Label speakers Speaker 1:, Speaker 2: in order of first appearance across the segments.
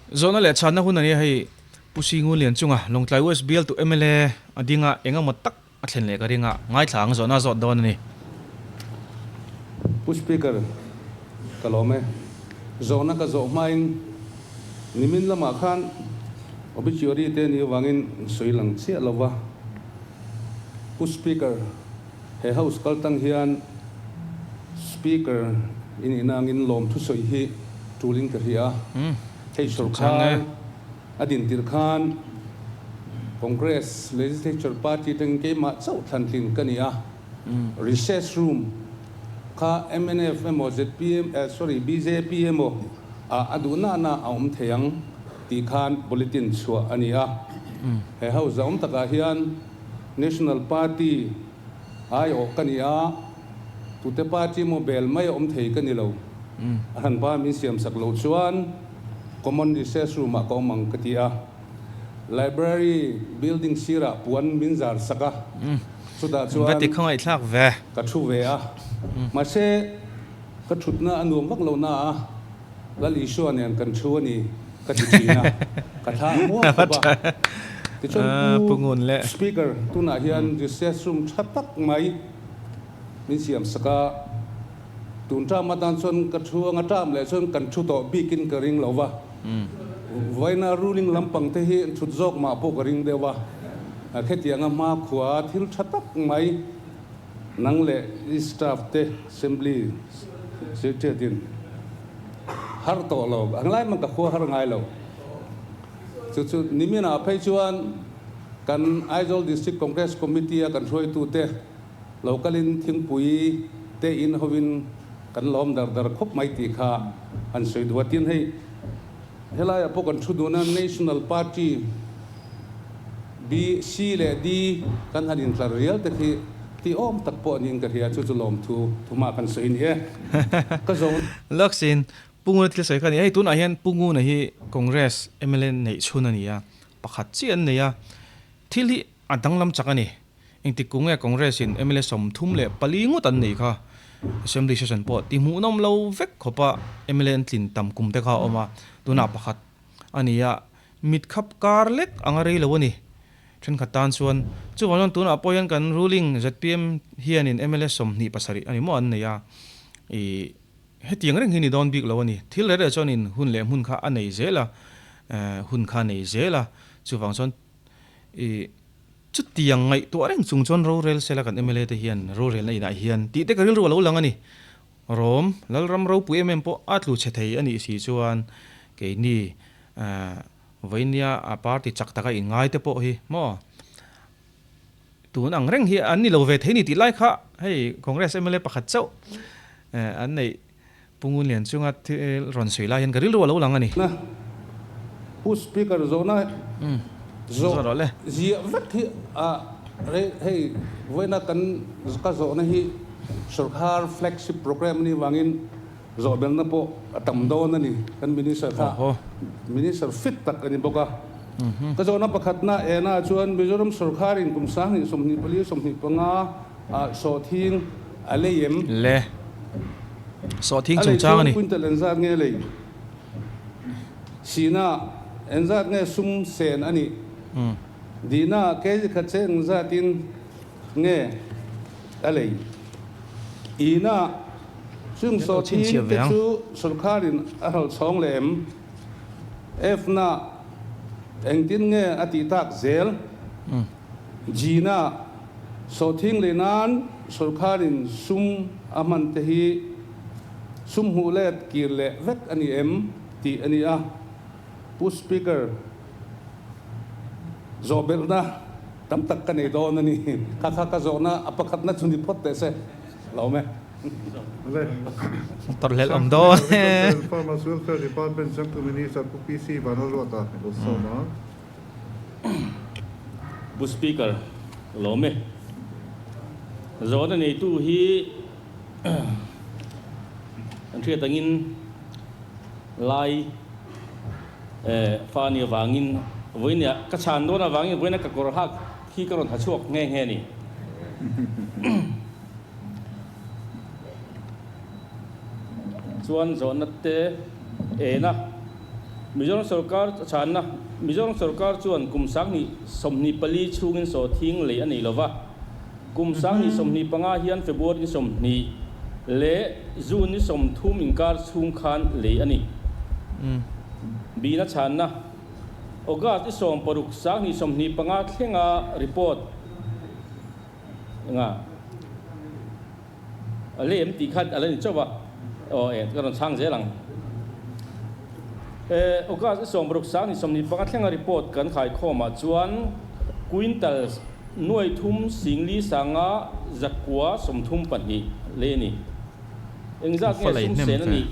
Speaker 1: Zawhna leh chhanna hun a nia hei Pu Singu Lianchunga Lawngtlai West bialtu mla a ding a eng emaw tak a thlen leh ka ring a, ngaithla ang zawhna a zawt dawn a ni.
Speaker 2: Pu Speaker, ka lawm e. Zawhna ka zawh hmain nimin lamah khan obituary te ni avangin sawi lang chiah lo va. Pu Speaker, he House kal tang hian Speaker i nihna angin lawmthu sawi hi tulin ka hria a. Hei sorkar A dintir khan Congress Legislature Party atangin keimah chauh thlantlin ka ni a, recess room kha mnf emaw zpm eh sorry bjp emaw ah a duh na na a awm thei ang tih khan bulletin chhuah a ni a. He house a awm takah hian National Party aiawh ka ni a, tute party emaw bel mai a awm thei ka ni lo. A hranpa min siamsak loh chuan Common recess room ah ka awm ang ka ti a, Library building sirah puan min zar sak a, chutah chuan ka thu ve a, mahse ka thutna a nuam vak lo na a, Lal Isua nen kan thu a ni ka ti thin a, ka thla a muang khawp a. Tichuan Pu Speaker, tunah hian recess room tha tak mai min siam sak a, Tun term atan chuan ka thu anga term leh chuan kan thu tawh bikin ka ring lo va, vawiina ruling lampang te hi an thut zawk mah pawh ka ring deuh a, khetianga hmakhua thil tha tak mai nang leh i staff te assembly secretariat in har tawh lo, ang lai man ka khua har ngai lo. Chu chu niminah phei chuan kan Aizawl District Congress Committee a kan hruaitute Lo kalin thingpui te in hovin kan lawm dar dar khawp mai tih kha an sawi duh a. Tin, hei helaiah pawh kan thu dun a, National Party B, C leh D kan han intlar rial te khi tih awm tak pawh niin ka hria, chu chu lawmthu thuma kan sawi ni e. Ka zo.
Speaker 1: Laksin, Pu Nguna thil sawi kha a ni. Hei tunah hian Pu Nguna hi Congress mla neih chhun a ni a, pakhat chiah an nei a, thil hi a danglam chak a ni. Engtik kung nge Congress in mla 34 ngawt an neih kha Assembly session pawh ti hmuhnawm lo vek khawpa mla an tlin tam kum te kha a awm a, tunah pakhat a ni a, mit khap kar lek anga rei lo a ni. Thenkhat tan chuan chuvang chuan tunah pawh hian kan ruling zpm hianin mla 27 a ni maw an nei a, ih hetiang reng hi ni dawn bik lo a ni. Thil reh reh chuanin hun leh hmun kha a nei zel a, hun kha a nei zel a, chuvang chuan ih Chutiang ngaihtuah reng chung chuan rorel sela kan mla te hian rorelna inah hian tih te ka rilru a lo lang a ni. Rom, Lalram ropui em em pawh a tlu chhe thei a nih si chuan keini vawinia a party chak taka inngai te pawh hi maw tun ang reng hi an ni lo ve thei ni tih lai kha hei Congress mla pakhat chauh an neih Pu Ngunlian chunga thil rawn sawi lai hian ka rilru a lo lang a ni.
Speaker 2: Na, Pu Speaker zawhna zawh ziah vek hi a rei hei vawiina kan ka zawhna hi sorkar flagship programme a nih vangin zawhbelna pawh a tam dawn a ni. Kan Minister kha Minister fit tak a ni bawk a. Ka zawhna pakhatna ena chuan Mizoram sorkarin kum 2024 25 ah sawhthing a lei em?
Speaker 1: Le. Sawhthing chungchang a ni.
Speaker 2: A lei chuan quintal engzat nge lei? Sina engzat nge sum sen a nih? Dina kg khat che engzatin nge a lei? Ina chung sawhthing te chu sorkarin a hralh chhawng leh em? F-na engtin nge a tih tak zel? Gina, Sawhthing leh nan sorkharin sum a hman te hi sum hmuh let kir leh vek a ni em tih a ni a. Pu Speaker, zawhbelhna tam tak ka nei dawn a ni. Kha kha ka zawhna a pakhatna chu ni phawt teh se. Lo awm e.
Speaker 1: Tawrhhlelh awm dawn
Speaker 3: e. Farmers Welfare Department Changtu Minister Pu PC Vanlalruata lo sawm a.
Speaker 4: Pu Speaker, lawm e. Zawhna neitu hi kan hriat angin lai fa a nih avangin vawinia ka chhan dawn avangin vawiina ka kawr hak hi ka rawn ha chhuak nghe nghe a ni. Chuan zawhna te ena. Mizoram sorkar chhanna, Mizoram sorkar chuan kum 2024 chhungin sawhthing lei a nei lova. Kum 2025 hian February ni 20 leh June ni 30 inkar chhung khan lei a ni. Bina chhanna, August ni 16 2025 thlenga report nga. A lem tih kha a la ni chauh a, aw e ka rawn chhang zel ang. E August i 60 2025 thlenga report kan khaikhawmah chuan quintal nuai thum singli sanga zakua 32 lei a ni. Engzat nge sum sen a nih?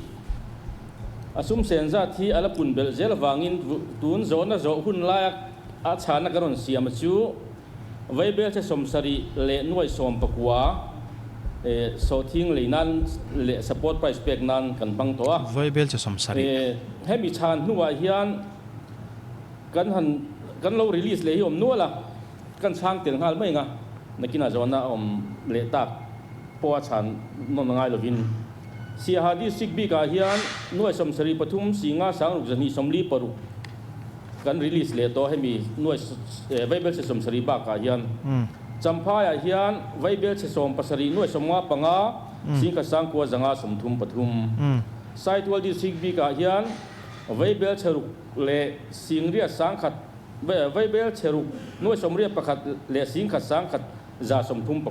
Speaker 4: A sum sen zat hi a la pun belh zel avangin tun zawhna zawh hun laia a chhana ka rawn siam a chu Vaibelchhe 70 leh nuai 19 sawhthing lei nan leh support price pek nan kan hmang tawh a.
Speaker 1: Vaibelchhe 70.
Speaker 4: Hemi chhan hnuah hian kan han kan lo release leh hi awm nual a, kan chhang tel nghal mai ang a, nakinah zawhna a awm leh tak pawha chhan nawn ngai lovin. Siaha District bikah hian nuai 73 singa sangruk zahnih 46 Kan release leh tawh hemi nuai vaibelchhe 70 bakah hian Champhaiah hian vaibelchhe 70 nuai 55 singkhat sangkua zanga 33 Saitual District bikah hian vaibelchhe ruk leh singriat sangkhat vaibelchhe ruk nuai 81 leh singkhat sangkhat za 39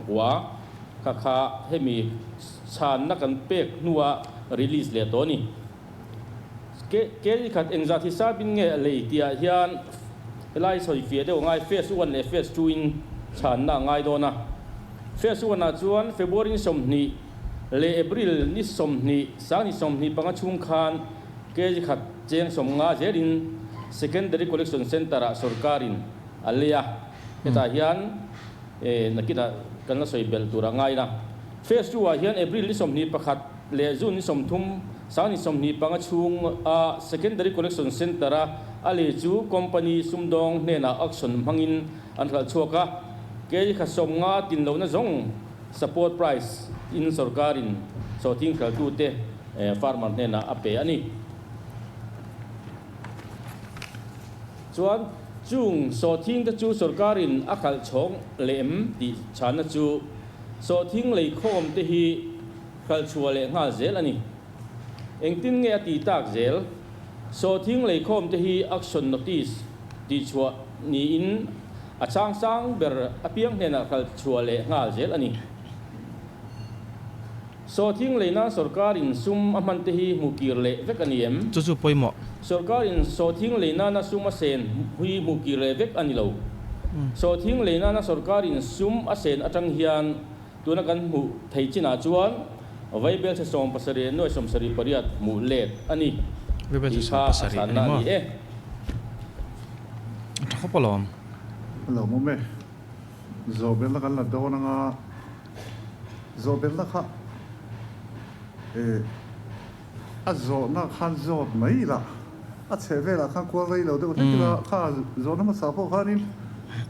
Speaker 4: kha kha hemi chhanna kan pek hnua release leh tawh a ni. Kei khat engzat hi sabin nge a lei tihah hian helai sawi fiah deuh a ngai, Phase one leh Phase two in chhanna a ngai dawn a. Phase one ah chuan February ni 20 leh April ni 20, 2025 chhung khan kg khat cheng 50 zelin Secondary Collection Centre ah sawrkarin a lei a. Hetah hian nakinah kan la sawi belh tur a ngai na. Phase two ah hian April ni 21, leh June ni 30, 2025 chhung a Secondary Collection Centre a a lei chu company sumdawng hnenah auction hmangin an hralh chhuak a, kg kha 50 tin lohna zawng support price in sorkarin sawhthing hralhtute farmer hnenah a pe a ni. Chuan chung sawhthing te chu sorkarin a hralh chhawng leh em tih chhanna chu sawhthing leikhawm te hi Hralhchhuah leh nghal zel a ni. Engtin nge a tih tak zel? Sawhthing leikhawm te hi auction notice tihchhuah niin a chang sang ber apiang hnenah hralhchhuah leh nghal zel a ni. Sawhthing lei nan sawrkarin sum a hman te hi hmu kir leh vek a ni em?
Speaker 1: Chu chu pawimawh.
Speaker 4: Sawrkarin sawhthing lei nana sum a sen hi hmu kir leh vek a ni lo. Sawhthing lei nana sawrkarin sum a sen atang hian Tuna kan hmuh theih chinah chuan Vaibelchhe 70 nuai 78 hmuh let a ni
Speaker 1: Vaibelchhe
Speaker 4: tih kha a
Speaker 1: 70 a ni
Speaker 4: chhanna a
Speaker 1: maw?
Speaker 4: ni e.
Speaker 1: A tha khawp alawm.
Speaker 3: A lo awm e. Zawhbelna kan la dawn anga zawhbelna kha eh a zawhna khan zawt mai ila a chheh velah khan kual rei lo deuh hlek ila kha zawhna hmasa pawh khanin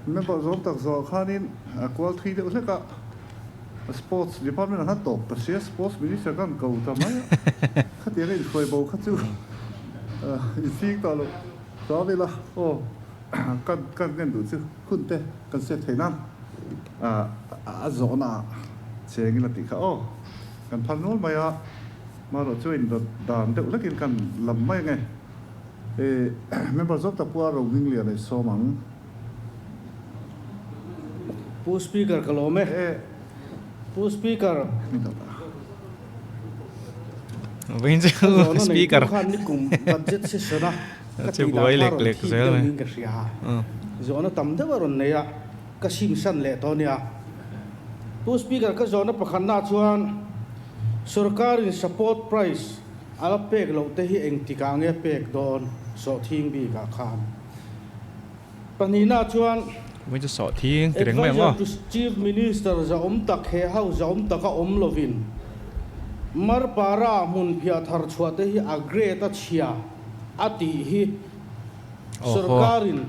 Speaker 3: member zawm tak zawhah khanin a kual thui deuh hlek a sports department ah khan tawp ta sia sports minister khan ko ta mai a khatiang a inhruai bo kha chu insing tawh loh chuan ila aw kan kan ngen duh chu hun te kan set theih nan a zawhna ah cheng ila tih kha aw kan phal nual mai a. Marawh chu in dawt dan deuh hlekin kan lam mai ange. E member zawk tak pawh a rohming lian ei sawm ang.
Speaker 5: Pu Speaker ka lawm e. Pu Speaker.
Speaker 1: Vawiin chu
Speaker 5: Ka zawhna nei
Speaker 1: Speaker
Speaker 5: tu khan nikum budget session a ka
Speaker 1: che
Speaker 5: tih dan
Speaker 1: buai
Speaker 5: kha
Speaker 1: lek
Speaker 5: rawn
Speaker 1: lek
Speaker 5: thik
Speaker 1: zel
Speaker 5: deuh
Speaker 1: mai.
Speaker 5: niin ka hria. Zawhna tam deuh a rawn nei a, ka sim san leh tawh ania. Pu Speaker ka zawhna pakhatna chuan Sorkarin support price a la pek loh te hi engtikah nge pek dawn sawhthing bikah khan? Pahnihna chuan
Speaker 1: Vawiin chu sawhthing ti reng mai ang aw.
Speaker 5: Adviser to Chief Minister zahawm tak he house zahawm taka awm lovin Marpara hmun phiah thar chhuah te hi a grade a chhia a tih hi Sorkarin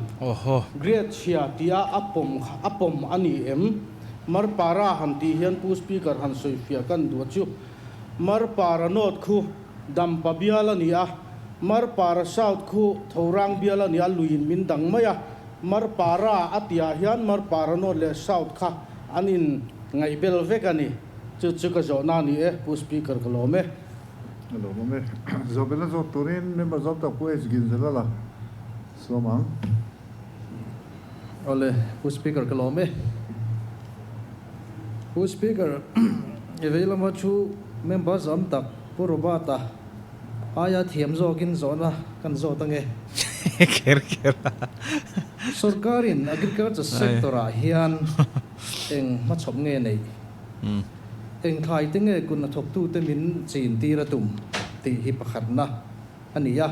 Speaker 5: grade chhia tia a pawm a pawm a ni em? Marpara han tih hian Pu Speaker han sawi fiah kan duh chu Marpara note khu Dampa bial a ni a, Marpara South khu Thorang bial a nia luiin min dang mai a, Marpara a tihah hian Marpara North leh South kha an in ngaihbel vek a ni. Chu chu ka zawhna a ni e, Pu Speaker ka lawm e.
Speaker 3: Ka lawm awm e. Zawhbelna zawt turin member zawm tak Pu H Ginzela la sawm ang.
Speaker 6: Awle, Pu Speaker ka lawm e. Pu Speaker, i vei lama thu member zam tak Pu Robert-a aia thiam zawkin zawhna kan zawt ange.
Speaker 1: Kher kher a.
Speaker 6: Sorkarin agriculture sector-ah hian eng hmachhawp nge neih? Eng thlai te nge kut hnathawktute min chin tir a tum tih hi pakhatna a ni a.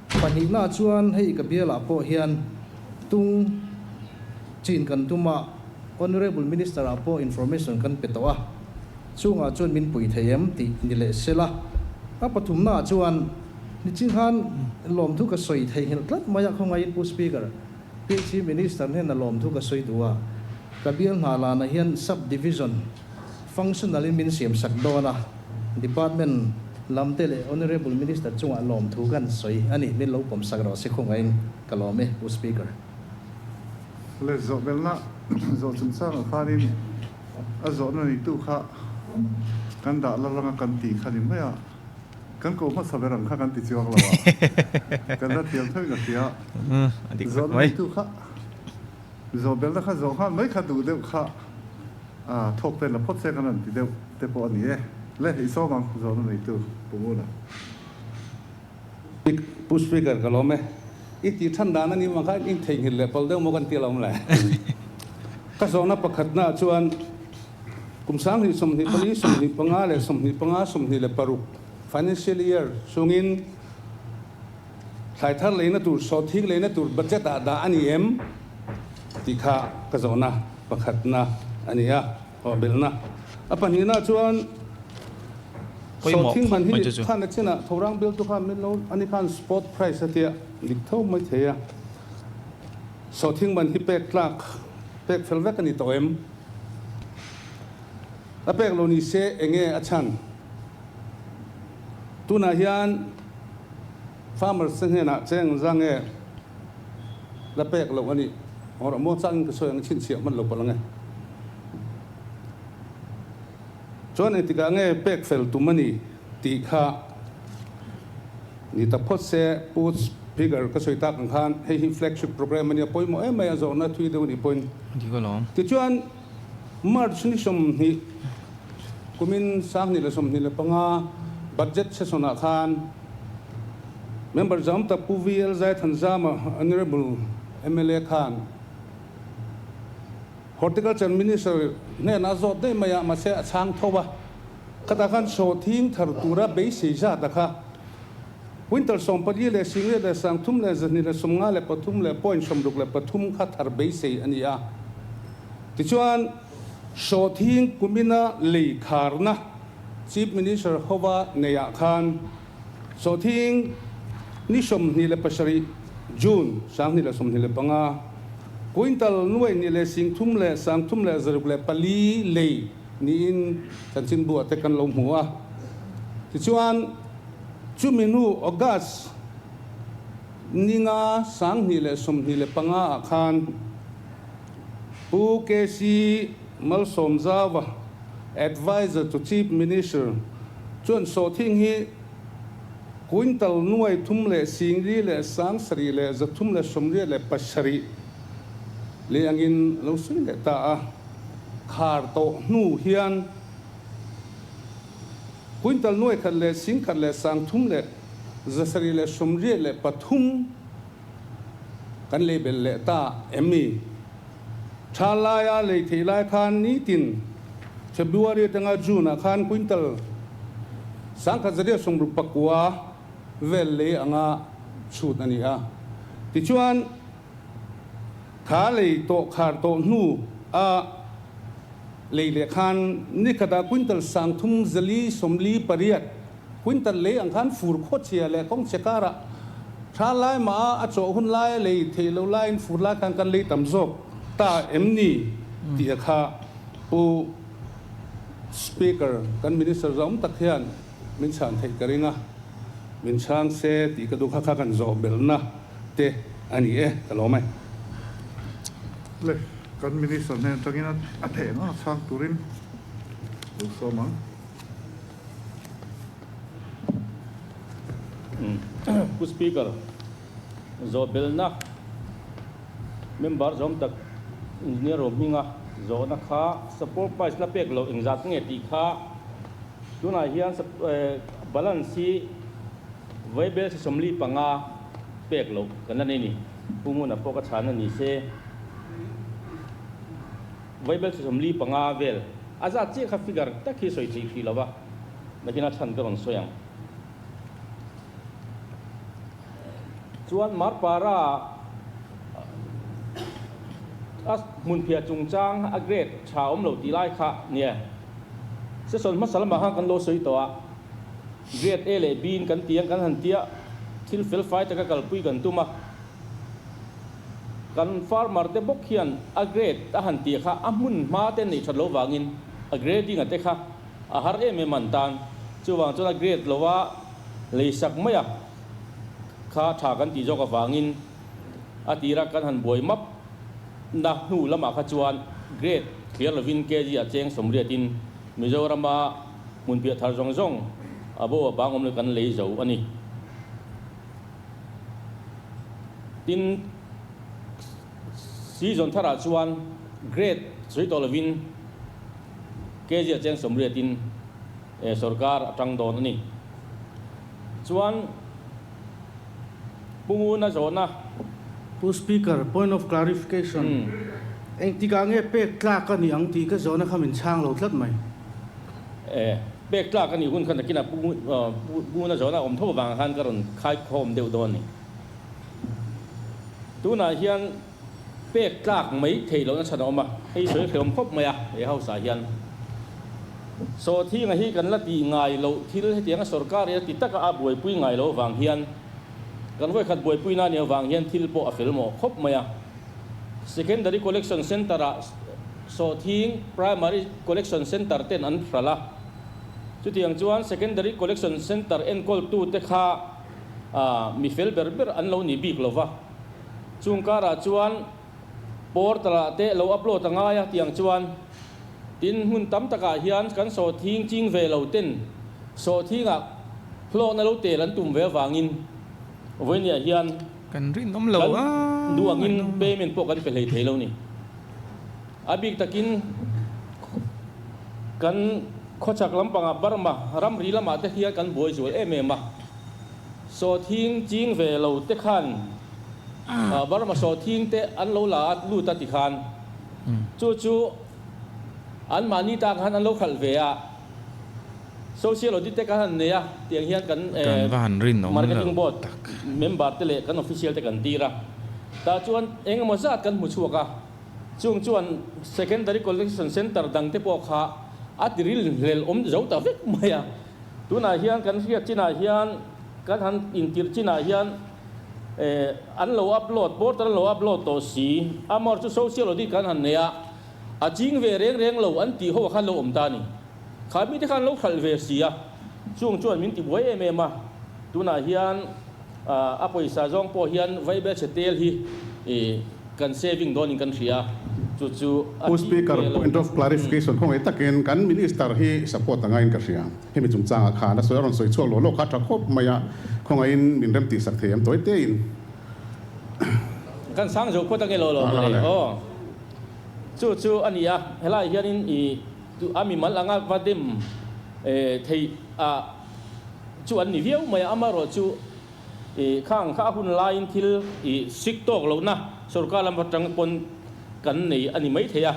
Speaker 6: Pahnihna chuan hei ka bialah pawh hian tung chin kan tum a, Honourable Minister-ah pawh information kan pe tawh a, chungah chuan min pui thei em tih ni leh sela. A pathumnaah chuan nichin khan lawmthu ka sawi theihnghilh tlat mai a, khawngaihin Pu Speaker, PHE Minister hnena lawmthu ka sawi duh a. Ka bial hna lana hian Sub Division functional in min siam sak dawn a, Department lam te leh Honourable Minister chungah lawmthu kan sawi a ni, min lo pawm sak rawh se khawngaihin ka lawm e Pu Speaker.
Speaker 3: Le zawhbelna zawh chungchangah khanin a zawhna neitu kha kan dah la ranga kan tih kha ni mai a, kan ko hmasa ber ang kha kan ti chuang lo a, kan la thiam tho in a hria. Zawhna neitu kha. Zawhbelna kha zawh nghal mai kha duh deuh kha thawk vel la phawt se kan rawn ti deuh te pawh a ni e. Le, i sawm ang, zawhna neitu Pu Nguna.
Speaker 2: Pu Speaker ka lawm e. I tih than dan a ni vang khan in theihnghilh leh pawlh deuh maw kan ti alawm le. Ka zawhna pakhatna ah chuan kum 2024, 25 leh 25, 26 financial year chungin Thlai thar leina tur, sawhthing leina tur budget ah dah a ni em? tih kha ka zawhna pakhatna a ni a, aw belhna. A pahnihna chuan sawhthing man hi khan a chinah thorang bialtu khan min lo ani khan spot price a tia dik tho mai thei a, sawhthing man hi pek tlak, pek fel vek a ni tawh em? A pek lo ni se enge a chhan? Tunah hian farmers te hnenah cheng za nge la pek loh a nih awrh maw changin ka sawi ang chhinchhiah hman lo palh ang e. Chuan engtikah nge pek fel tum a ni tih kha ni ta phawt se Pu Speaker ka sawi tak ang khan hei hi flagship program a nia pawimawh em mai a zawhna thui deuh a nih pawhin. Tichuan March ni 20 kumin 2025 budget session ah khan member zam tak Pu VL Zaithanzama Honourable mla khan Horticulture Minister hnenah a zawt daih mai a, mahse a chhang tho a, khatah khan sawhthing thar tura beisei zat a kha Quintal 14 leh 10 leh 3 leh 2 leh 53 leh point 63 kha thar beisei a ni a. Tichuan, Sawhthing kumina lei kharna Chief Minister hova neiah khan Sawhthing ni 27 June 2025, Quintal nuai ni leh 30 leh 3 leh 604 lei niin chanchinbu ah te kan lo hmu a. Tichuan, chumi hnu August ni nga 2025 ah khan Pu KC Malsawmzaua, Adviser to Chief Minister, chuan sawhthing hi quintal nuai thum leh 40 leh 7 leh 387 lei angin lo sawi leh ta a. Khar tawh hnu hian quintal nuai khat leh 10 leh 3 leh 783 kan lei belh leh ta em ni? Tha laia lei theih lai khan nitin February atanga June ah khan quintal 1169 vel lei anga chhut a ni a. Tichuan, kha lei tawh khar tawh hnu a lei leh khan nikhatah quintal 3448 Quintal lei ang khan fur khawchhia leh kawngchhe karah tha lai mah a, a chawh hun laia lei theih loh laiin fur lai khan kan lei tam zawk ta em ni tih a kha Pu Speaker, kan Minister zawng tak hian min chhan theih ka ring a. Min chhang se tih ka duh kha kha kan zawh belhna te a ni e, ka lawm e.
Speaker 3: Le, kan Minister hnen atangin a theih ang a chhang turin lo sawm ang.
Speaker 4: Pu Speaker, zawh belhna member zawm tak Engineer Rohminga zawhna kha support price la pek loh engzat nge tih kha Tunah hian balance hi vaibel si 45 pek loh kan la nei ni. Pu Nguna pawh ka chhan a ni se, vaibel si 45 vel a zat chiah kha figure tak hi sawi theih hrih lo va, nakin a chhan ka rawn sawi ang. Chuan Marpara a hmunphiah chungchang a grade tha awm lo tih lai kha nia. Session hmasa lamah khan kan lo sawi tawh a, grade A leh B in kan ti ang kan han tia, thil fel fai taka kalpui kan tum a. Kan farmer te bawk hian a grade a han tih kha a hmun hma te neih that lo vangin a grading a te kha a har em em an tan. Chuvang chuan a grade lova lei sak mai a kha tha kan tih zawk avangin a tira kan han buai map na hnu lamah kha chuan grade thliar lovin kg ah cheng 80 in Mizorama hmunphiah thar zawng zawng a bo a bang awm lo kan lei zo a ni. Tin, season tharah chuan grade sawi tawh lovin kg ah cheng 80 in sorkar a tang dawn a ni. Chuan Pu Nguna zawhna.
Speaker 5: Pu Speaker, point of clarification, engtikah nge pek tlak a nih ang tih ka zawhna kha min chhang lo tlat mai.
Speaker 4: E, pek tlak a nih hun kha nakinah Pu Nguna zawhna awm tho avang khan ka rawn khaikhawm deuh dawn a ni. Tunah hian pek tlak mai thei lohna chhan a awm a, hei sawi hrehawm khawp mai a, he house ah hian Sawthinga hi kan la tih ngai loh thil hetianga sorkar in a ti taka a buaipui ngai loh avang hian kan vawikhat buaipui na nih avang hian thil pawh a fel mawh khawp mai a. Secondary Collection Centre ah Sawthing Primary Collection Centre ten an hralh a, chutiang chuan Secondary Collection Centre enkawltu te kha mi fel ber ber an lo ni bik lova. Chung karah chuan portal ah te lo upload a ngai a tiang chuan tin hmun tam takah hian kan sawhthing ching ve lo ten sawhthing ah hlawkna lo tel an tum ve avangin vawinia hian
Speaker 1: Kan rinawm lo
Speaker 4: kan
Speaker 1: a
Speaker 4: duh angin payment pawh kan pe hlei thei lo ni. A bik takin kan khawchhak lampangah Burma ramri lamah te hian kan buai zual em em a. Sawhthing ching ve lo te khan Burma sawhthing te an lo la a lut a ti khan chu chu an mahni ta khan an lo khalh ve a, social audit te khan han nei a tiang hian kan marketing board member te leh kan official te kan tir a, tah chuan eng emaw zat kan hmu chhuak a, chung chuan secondary collection centre dang te pawh kha a ti ril hlel awm zo ta vek mai a. Tunah hian kan hriat chinah hian kan han intirh chinah hian an lo upload, portal an lo upload tawh si, amawr chu social audit kan han nei a, a ching ve reng reng lo an tih ho khan lo awm ta a ni. Kha mite khan lo hralh ve si a, chung chuan min tibuai em em a, tunah hian a pawisa zawng pawh hian vaibel chhe tel hi Kan saving dawnin kan hria a, chu chu a
Speaker 7: Pu
Speaker 4: tih
Speaker 7: Speaker,
Speaker 4: ve lo.
Speaker 7: point of clarification khawngaih takin kan Minister hi support a ngaiin ka hria. Hemi chungchangah khan a sawi a rawn sawi chhuak lo lawk kha a tha khawp mai a, khawngaihin min rem tihsak thei em tawi tein.
Speaker 4: Kan sang zo phawt ange lo lo mawle aw. Chu chu a ni a, helai hianin i a mimal anga va dem theih a chu an ni viau mai a, amaherawh chu I khang kha a hun laiin thil i sik tawk lohna sorkar lam atang pawn kan nei a ni maithei a,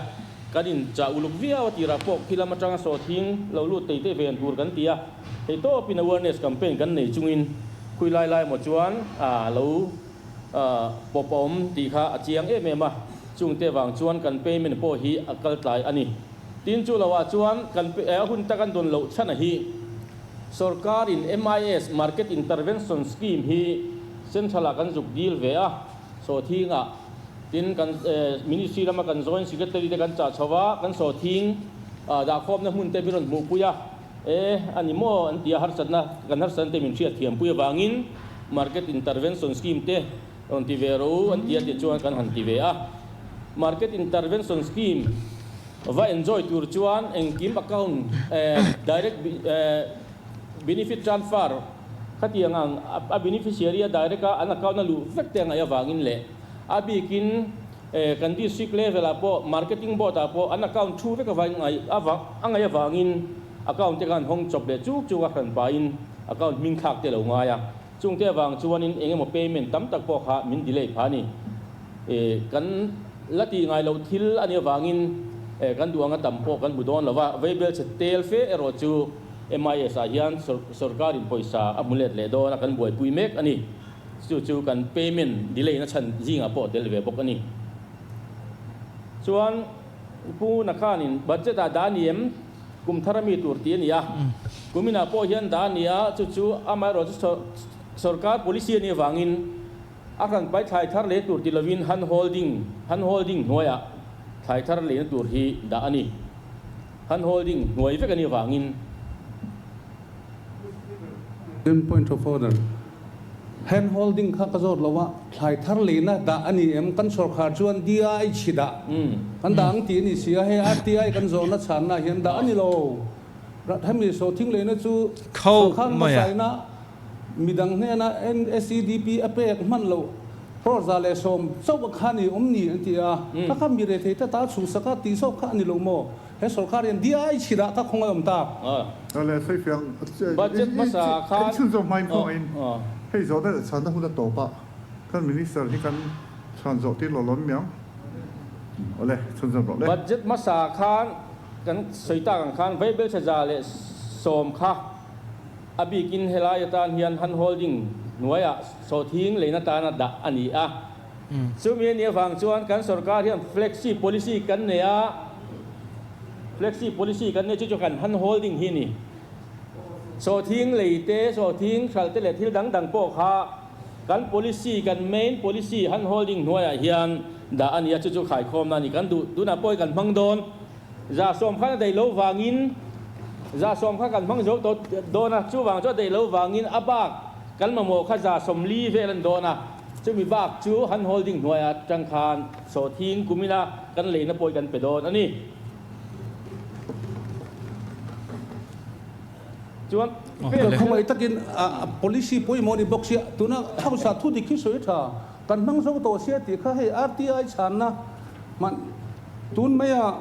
Speaker 4: kan inchah uluk viau a tirah pawh khi lam atanga sawhthing lo lut tei te ven tur kan ti a, hei tawpin awareness campaign kan nei chungin khui lai lai maw chuan a lo pawp a awm tih kha a chiang em em a, chungte vang chuan kan payment pawh hi a kal tlai a ni. Tin chu loah chuan kan a hun tak an dawn loh chhan a hi. Sorkarin MIS, Market Intervention Scheme, hi Central-ah kan zuk dil ve a, sawhthingah tin kan Ministry lama kan Joint Secretary te kan chah chho a, kan sawhthing dahkhawmna hmun te min rawn hmuhpui a, E, a ni maw an ti a, harsatna kan harsatna te min hriat thiampui avangin Market Intervention Scheme te rawn ti ve rawh u an ti a ti chuan kan han ti ve a. Market Intervention Scheme va enjoy tur chuan engkim account direct benefit transfer khatiang ang a beneficiary a direct a an account a luh vek te a ngaih avangin leh a bikin kan district level ah pawh marketing board ah pawh an account thu vek avangin a ngaih avangin account te khan hawng chawp leh chuk chuk a hran pahin account hming thlak te lo ngai a. Chungte avang chuanin eng emaw payment tam tak pawh kha min delay pha a ni. Kan la tih ngai loh thil a nih avangin kan duh anga tam pawh kan hmu dawn lo va, veibel chhe tel fe erawh chu MIS ah hian sorkarin pawisa a hmu let leh dawn a, kan buaipui mek a ni. Chu chu kan payment delay na chhan zingah pawh tel ve bawk a ni. Chuan Pu Nakhanin budget ah dah a ni em? Kum thar a mi tur tih a ni a, kuminah pawh hian dah a ni a, chu chu amaherawh chu sorkar policy a nih avangin a hran pai thlai thar leh tur ti lovin hand holding, hand holding, hnuaiah thlai thar lehna tur hi dah a ni. Hand holding hnuai vek a nih avangin.
Speaker 2: Then point of order. Hand holding kha ka zawt lo a, thlai thar leina dah a ni em? Kan sorkar chuan DI chhi dah kan dah ang tih a ni si a, hei RTI kan zawhna chhanna hian dah a ni lo. Hemi sawhthing leina chu sorkar hmasaina midang hnena NSEDP a pek hman loh crore 110 chauh a kha ni awm ni an ti a, kha kha mi rethei te ta chhuhsak a tih zawk kha a ni lo maw? He sorkar hian diai chhirah ka khawngaih awm tak.
Speaker 3: Awle sawi fiang
Speaker 4: Budget hmasa khan
Speaker 3: i chhun zawk hmain khawngaih in hei zawh daih chhanna hun a tawp a kan minister hi kan chhan zawh tir lo lawm miang awle chhun zawm rawh le.
Speaker 4: Budget hmasa khan kan sawi tak ang khan Vaibelchhe 110 kha a bikin helai atan hian hand holding hnuaiah sawhthing leina tana dah a ni a. Chumi a nih avang chuan kan sorkar hian flexi policy kan nei a, flexi policy kan nei chu chu kan hand holding hi a ni. Sawhthing lei te, sawhthing hralh te leh thil dang dang pawh kha kan policy, kan main policy hand holding hnuaiah hian dah a ni a, chu chu khaikhawmna a ni. Kan duh tunah pawh hi kan hmang dawn. 110 khan a daih lo vangin 110 kha kan hmang zo tawh dawn a, chuvang chu a daih lo vangin a bak kan mamawh kha 40 vel a ni dawn a. Chumi bak chu hand holding hnuaiah atang khan sawhthing kumina kan leina pawh hi kan pe dawn a ni. Chuan
Speaker 2: pek Khawngaih takin policy pawimawh ni bawk sia, tuna hausa thu dik hi sawi tha, kan hmang zo tawh sia tih kha hei RTI chhanna hman tun maia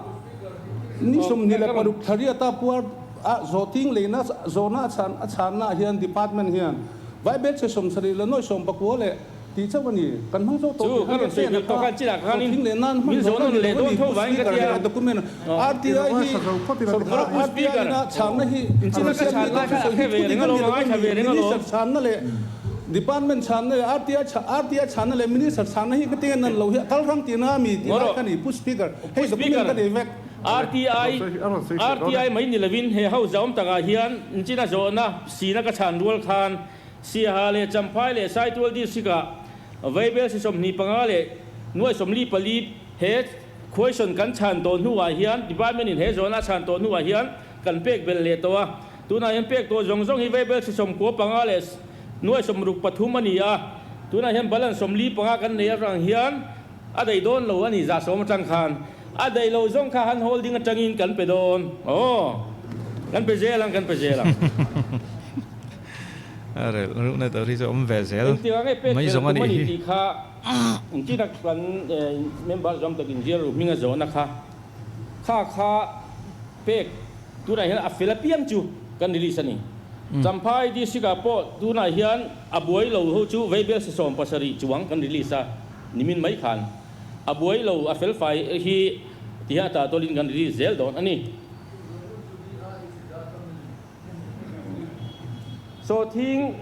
Speaker 2: ni 26 thla riata puar a zawhting leina zawhna a chhan a chhanna ah hian department hian Vaibel chhe 70 leh nawi 19 leh tih chauh a ni. Kan hmang zo tawh
Speaker 4: tih kha nia chen a kha sawhthing leh nan hman zo a ni lo a ni. Pu
Speaker 2: Speaker leh document RTI hi sorkar RTI ina chhanna hi Russia mi te thusawi hi thu dik a ni lo a ni. Minister chhanna leh Department chhanna leh RTI RTI chhanna leh Minister chhanna hi ka tinge nan lo hi a kal rang tihna a mi tih lai kha a ni. Pu Speaker hei document ka nei vek.
Speaker 4: RTI RTI mai ni lovin he ho zahawm takah hian China zawhna Sina ka chhan rual khan Siaha leh Champhai leh Saitual District ah Vaibel si 25 leh nuai 44 he question kan chhan tawh hnuah hian Department in he zawhna a chhan tawh hnuah hian kan pek belh leh tawh a. Tunah hian pek tawh zawng zawng hi Vaibel si 95 leh nuai 63 a ni a. Tunah hian balance 45 kan nei avang hian a daih dawn lo a ni 100 atang khan. A daih lo zawng kha hand holding atangin kan pe dawn. Aw. Kan pe zel ang, kan pe zel ang.
Speaker 1: A rel reuhna tur hi chu awm ve zel
Speaker 4: Engtikah nge pek
Speaker 1: mai
Speaker 4: fel
Speaker 1: zawng a
Speaker 4: tum a
Speaker 1: nih
Speaker 4: ni
Speaker 1: hi.
Speaker 4: tih kha engtin a kan member zawm tak inzial ru hminga zawhna kha kha kha pek tunah hian a fel apiang chu kan release a ni. Champhai district ah pawh tunah hian a buai lo ho chu Vaibel si 17 chuang kan release a nimin mai khan. A buai lo, a fel fai hi tihian a tahtawlin kan release zel dawn a ni. Sawhthing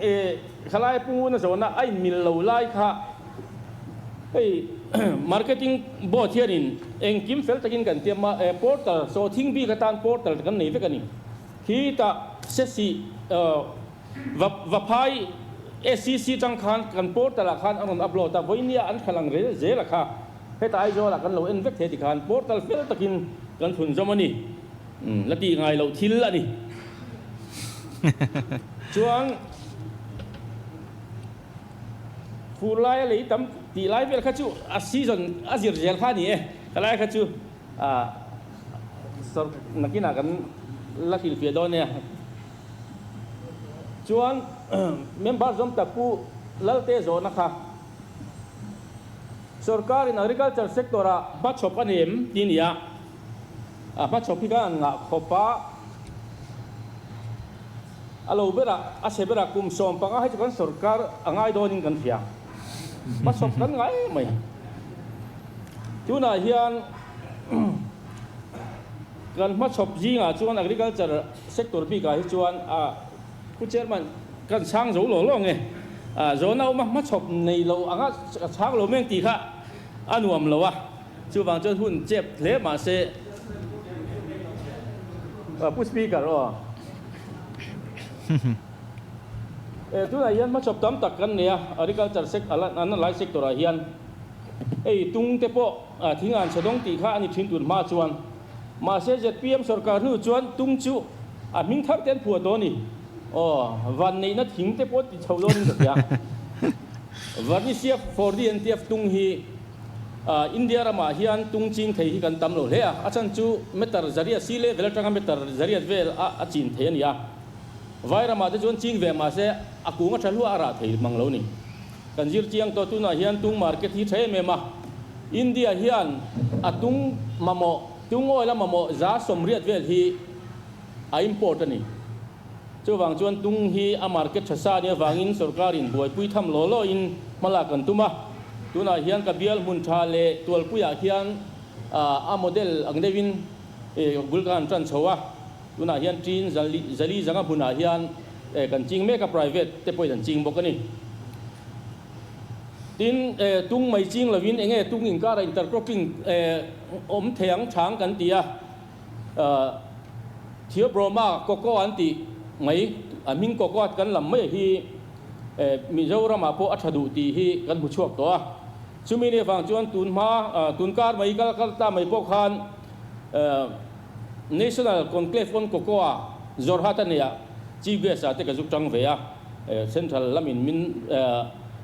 Speaker 4: khalai punguna zawhna a inmil lo lai kha hei marketing board hianin engkim fel takin kan tiam a, portal sawhthing bik atan portal kan nei vek a ni. Khi tah sesi Vaphai SCC tang khan kan portal ah khan a rawn upload a, vawinia an thla lang rel zel a kha. Heta Aizawl ah kan lo en vek thei ti khan portal fel takin kan thlun zawm a ni. La tih ngai loh thil a ni. Chuan fur laia lei tam tih lai vel kha chu a season a zir zel kha a ni e. Ka lai kha chu sawr nakinah kan la hrilhfiah dawn nia. Chuan member zawm tak Pu Lalte zawhna kha Sorkarin agriculture sector ah hmachhawp a ni em tih a ni a, a hmachhawp hi kan han ngah khawp a, a lo berah a chhe berah kum 15 hi chu kan sorkar a ngai dawnin kan hria, hmachhawp kan ngai em mai. Tunah hian kan hmachhawp zingah chuan agriculture sector bikah hi chuan a Pu Chairman, kan chhang zo lo lo nge? Zawhna awma hmachhawp nei lo anga ka chhang lo meng tih kha a nuam lo a, chuvang chuan hun chep hle mah se. Pu Speaker aw. Tunah hian hmachhawp tam tak kan nei a, agriculture an lai sector ah hian hei tung te pawh thing an chhe dawng tih kha a ni thin tun hma chuan. Mahse zpm sorkar hnu chuan tung chu a hming thar te an phuah tawh a ni. Aw, vanneihna thing te pawh ti chho dawnin ka hria. Varnishia for DNTF tung hi India ramah hian tung ching thei hi kan tam lo hle a, a chhan chu meter zariat sea level atanga meter zariat vel a a chin thei a ni a. Vai ramah te chuan ching ve mahse a kung a tha hluah a rah thei mang lo ni. Kan zir chiang tawh tunah hian tung market hi tha em em a, India hian a tung mamawh, tung oil a mamawh 80% vel hi a import a ni. Chuvang chuan tung hi a market tha sa nia vangin sorkarin buaipui tham law law in hmalak kan tum a. Tunah hian ka bial hmun tha leh tualpuiah hian a model ang deuhin bul ka han tan chho a. Tunah hian tin zali zanga hmunah hian kan ching mek a, private te pawhin an ching bawk a ni. Tin, tung mai ching lovin eng nge tung inkara intercropping awm thei ang chang kan ti a, Theobroma cocoa an tih mai, a hming cocoa kan lam mai hi Mizoramah pawh a tha duh tih hi kan hmu chhuak tawh a. Chumi ni avang chuan tun hma, tun kar mai kal kal ta mai pawh khan National Conclave on Cocoa Jorhat a nia, Chief Guest ah te ka zuk tang ve a, Central lamin min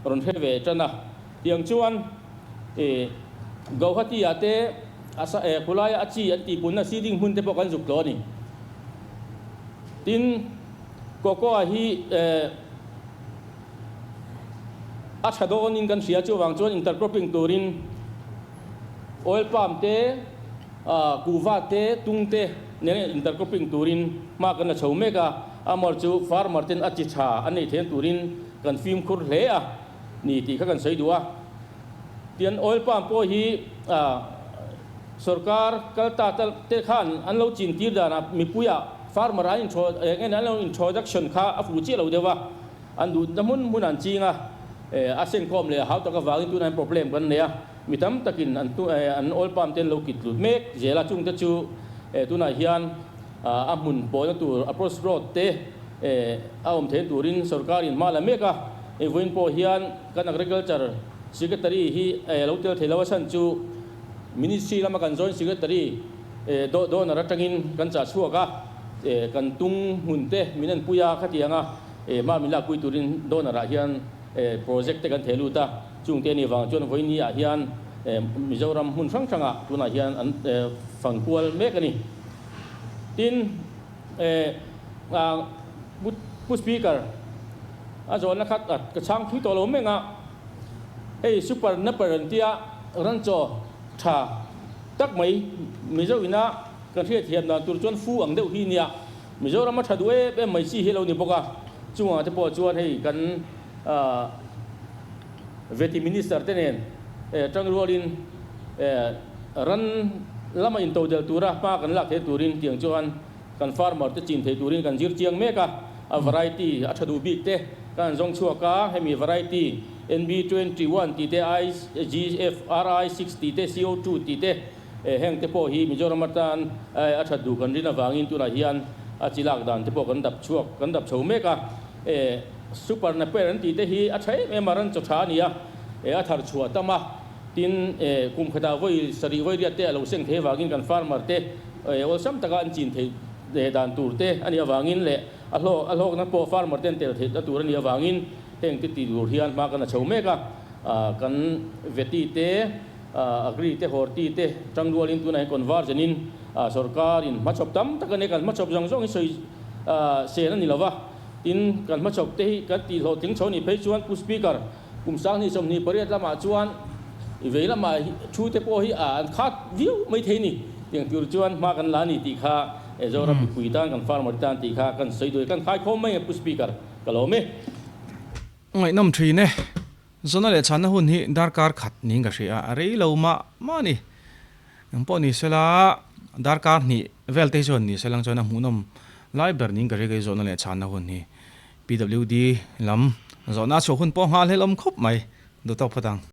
Speaker 4: rawn hre ve tan a. Tiang chuan Guwahati ah te khulaia a chi an tihpunna seeding hmun te pawh kan zuk tlawh a ni. Tin, Cocoa hi a tha dawnin kan hria, chuvang chuan intercropping turin oil palm te, Kuhva te, tung te nen intercropping turin hma kan la chho mek a, amar chu farmer ten a chi tha an nei theih turin kan fimkhur hle a ni tih kha kan sawi duh a. Tian oil palm pawh hi sorkar kal ta te khan an lo chin tir danah mipuia farmer an intro eng an lo introduction kha a fuh chiah lo deuh a, an duhna hmun hmun an ching a, a sengkhawm leh a hau tak avangin tunah hian problem kan nei a. Mi tam takin an an oil palm te an lo kit lut mek zel a, chungte chu tunah hian a hmun pawhna tur approach road te a awm theihna turin sorkarin hma la mek a, hei vawiin pawh hian kan agriculture secretary hi lo tel thei lo a chhan chu ministry lama kan joint secretary donor atangin kan chah chhuak a, kan tung hmun te min enpui a, khatianga hma min lakpui turin donor ah hian project te kan theh lut a. Chungte a nih vang chuan vawiini ah hian Mizoram hmun hrang hrangah tunah hian an fang kual mek a ni. Tin, Pu Speaker, a zawhna kha ka chhang thui tawh lo meng a, hei Super Napper an tia ranchaw tha tak mai Mizo ina kan hriatthiam dan tur chuan fu ang deuh hi nia. Mizoram a tha duh em em mai chi hi a lo ni bawk a, chungah te pawh chuan hei kan Veti Minister te nen tangrualin ran lama intodel tura hma kan lak theih turin tiang chuan kan farmer te chin thei turin kan zir chiang mek a, a variety a tha duh bik te kan zawng chhuak a, hemi variety NB 21 tih te, IGFRI 6 tih te, CO2 tih te heng te pawh hi Mizoram atan a that duh kan rin avangin tunah hian a chi lak dan te pawh kan dap chhuak kan dap chho mek a. Super Napier an tih te hi a tha em em a, ran chaw tha a ni a, a thar chhuah tam a, tin kum khatah vawi sarih vawi riat te a lo seng thei avangin kan farmer te awlsam taka an chin theih dan tur te a nih avangin leh A hlawk a hlawkna pawh farmer ten tel theihna tur a nih avangin heng te ti tur hian hma kan la chho mek a. Kan veti te, agri te, horti te tangrualin tunah hian conversion in sorkar in hmachhawp tam tak a nia, kan hmachhawp zawng zawng hi sawi sen a ni lova. Tin, kan hmachhawp te hi kan tih hlawhtling chho nih phei chuan Pu Speaker, kum 2028 lamah chuan i vei lamah thu te pawh hi an khat viau mai thei ni. Tiang tur chuan hma kan la a ni tih kha Zoram mipui tan kan farmer tan tih kha kan sawi duai kan khaikhawm mai a Pu Speaker, ka lawm e.
Speaker 1: Ngaihnawm thin e. Zawna leh chhanna hun hi darkar khat niin ka hria a, a rei lo mah mah a ni. Eng pawh ni sela, darkar hnih vel te hi chuan ni sela ang chuan a hmuhnawm lai ber niin ka hria kei zawhna leh chhanna hun hi. PWD lam zawhna a chhuah hun pawh nghahhlelh awm khawp mai. Duh tawk phawt ang.